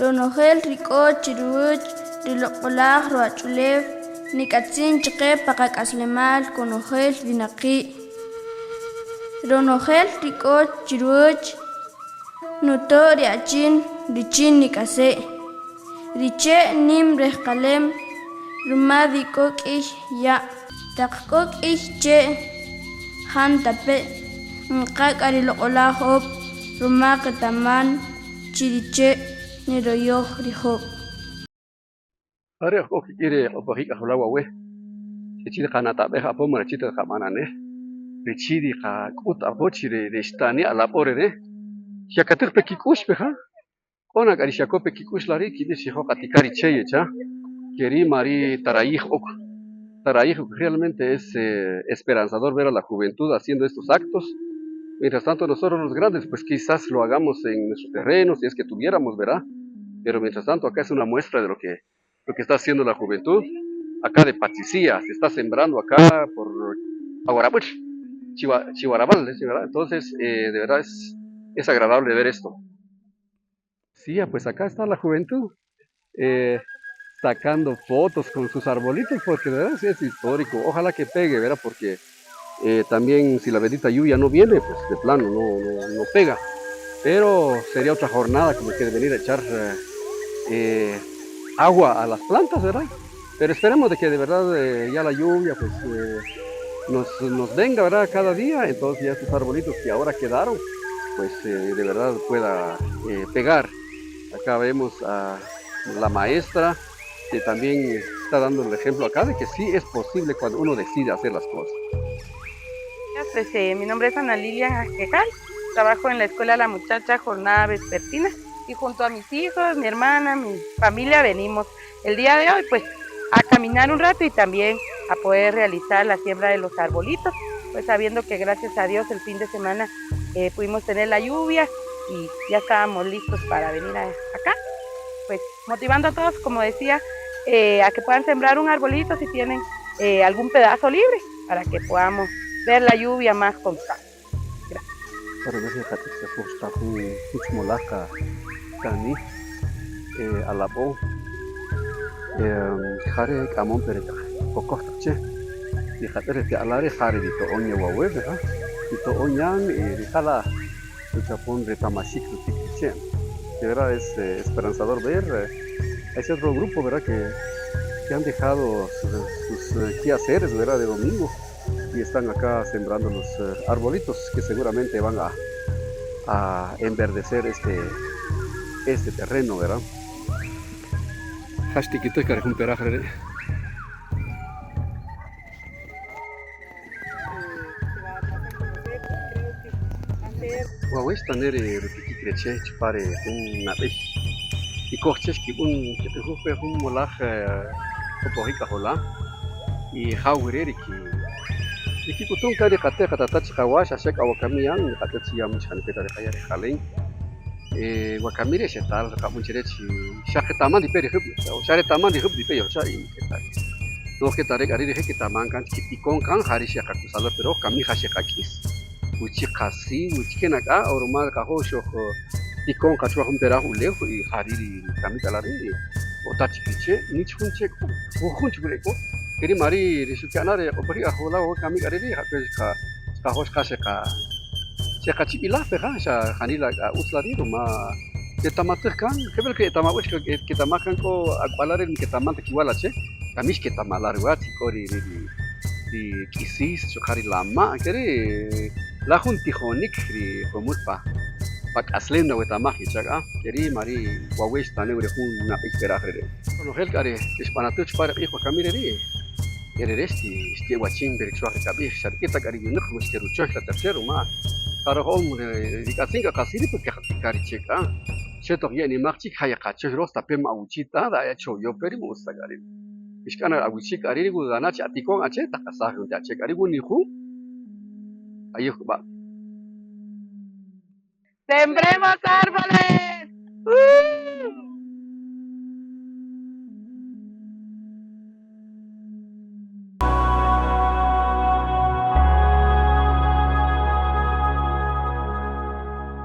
Ronojel ri k'o chi ruwäch ri loq'oläj ruwach'ulew nik'atzin chqe pa qak'aslemal konojel winaqi'. Ronojel ri k'o chi ruwäch nuto' ri achin richin nik'ase'. Ri che' nim rejqalem ruma wi k'o k'ïy ya'. Taq k'o k'ïy che' jantape' nqa k'a ri loq'oläj jöb' ruma qetaman chi ri che' niroyoj ri jöb'. Ja re' k'o kik'in ri q'opoji' k'ajolaj wawe' richin niqanatab'ej apo man richin ta niqab'ananej richin niqak'ut apo chi ri xtani' alab'o rere' xyakatäj pe kik'u'x peja'. K'o na k'a ri xyako pe kik'u'x la ri' kib'ij chi jo' qatika' ri che' yecha' ke ri' ma ri tarayij ok, tarayij ok realmente es esperanzador ver a la juventud haciendo estos actos, mientras tanto nosotros los grandes pues quizás lo hagamos en nuestro terreno si es que tuviéramos verdad, pero mientras tanto acá es una muestra de lo que lo que está haciendo la juventud acá de Patzicía, se está sembrando acá por Aguarab'äl, Chihuarabal, ¿verdad? Entonces, de verdad es, es agradable ver esto. Sí, pues acá está la juventud sacando fotos con sus arbolitos, porque de verdad sí es histórico. Ojalá que pegue, ¿verdad? Porque también si la bendita lluvia no viene, pues de plano no, no, no pega. Pero sería otra jornada como que de venir a echar agua a las plantas, ¿verdad? Pero esperemos de que de verdad ya la lluvia pues nos, nos venga, ¿verdad? Cada día, entonces ya estos arbolitos que ahora quedaron, pues de verdad pueda pegar. Acá vemos a la maestra que también está dando el ejemplo acá de que sí es posible cuando uno decide hacer las cosas. Pues, mi nombre es Ana Lilian Asquejal, trabajo en la Escuela La Muchacha Jornada Vespertina y junto a mis hijos, mi hermana, mi familia venimos el día de hoy pues a caminar un rato y también a poder realizar la siembra de los arbolitos, pues sabiendo que gracias a Dios el fin de semana pudimos tener la lluvia y ya estábamos listos para venir acá, pues motivando a todos, como decía, a que puedan sembrar un arbolito si tienen algún pedazo libre, para que podamos ver la lluvia más constante. Gracias. De verdad es esperanzador ver a ese otro grupo, ¿verdad? Que han dejado sus quehaceres, ¿verdad? De domingo y están acá sembrando los arbolitos que seguramente van a enverdecer este terreno, ¿verdad? Wawe xtane' ri rutikik ri che' chupan ri jun nab'ey tikoj che' xkib'än kiq'ijuj pe jun molaj q'opoji' k'ajola' y jaw re' ri kik'utun kan ri qate' qatata' chiqawach xa xe k'a wakami yan niqatz'et chi ya man xjanipe' ta ri qaya' rejqalen wakami re' xetal qab'än chire chi xa qetaman nipe' ri jäb' xa retaman ri jäb' nipe' yojcha' y No'j ke ta re' k'a ri' rije' ketaman kan chi kitikon kan ja ri xeqakusala pero röj kami ja xeqak'is wichi qasi wichi ke na k'a o ruma qajo' xoj tikon qa chwa jun peraj ulew y ja ri' ri kami k'a la ri' o ta chik ri che' nich jun che' k'o jujun chik ri e k'o ke ri' ma ri' ri xuka'na' ri q'opoji' ajk'ola' wawe' kami k'a ri' ri' ja pe xqajo' xqa xeqa xeqachib'ilaj pe ja xa janila k'a utz la ri' ruma ketamatäj kan jeb'ël ketamab'äl ketamaj kan k'o ak'wala' re' nketaman ta kiwal ache' kami xketamala' ruwäch y k'o ri k'isis chuqa' ri lama' ke ri' la jun tijonïk ri jumul pa k'aslem nawetamaj yecha' k'a ke ri' ma ri' wawe' xtane' wi ri jun nab'ey peraj re' re'. Ronojel k'a ri xb'anatäj chupan ri q'ij wakami re' ri' e rere' xti'ewachin pe ri chuwaj ri kab'ij xa rik'in ta k'a ri winäq man xkeruchöy ta taq che' ruma ja röj om ri k'atzin k'a qasi' ri' porque qatika' ri che' k'a xe toq ye'animäj chik ja yeqachöy röj stape' ma awuchi ta choyo pe ri' man utz ta k'a ri'. Ixk'an awichi k'a ri' ri dana chi atikon ache' taqasaj ri ache' k'a ri' wi nijun k'ayij jub'a'. ¡Sembremos árboles!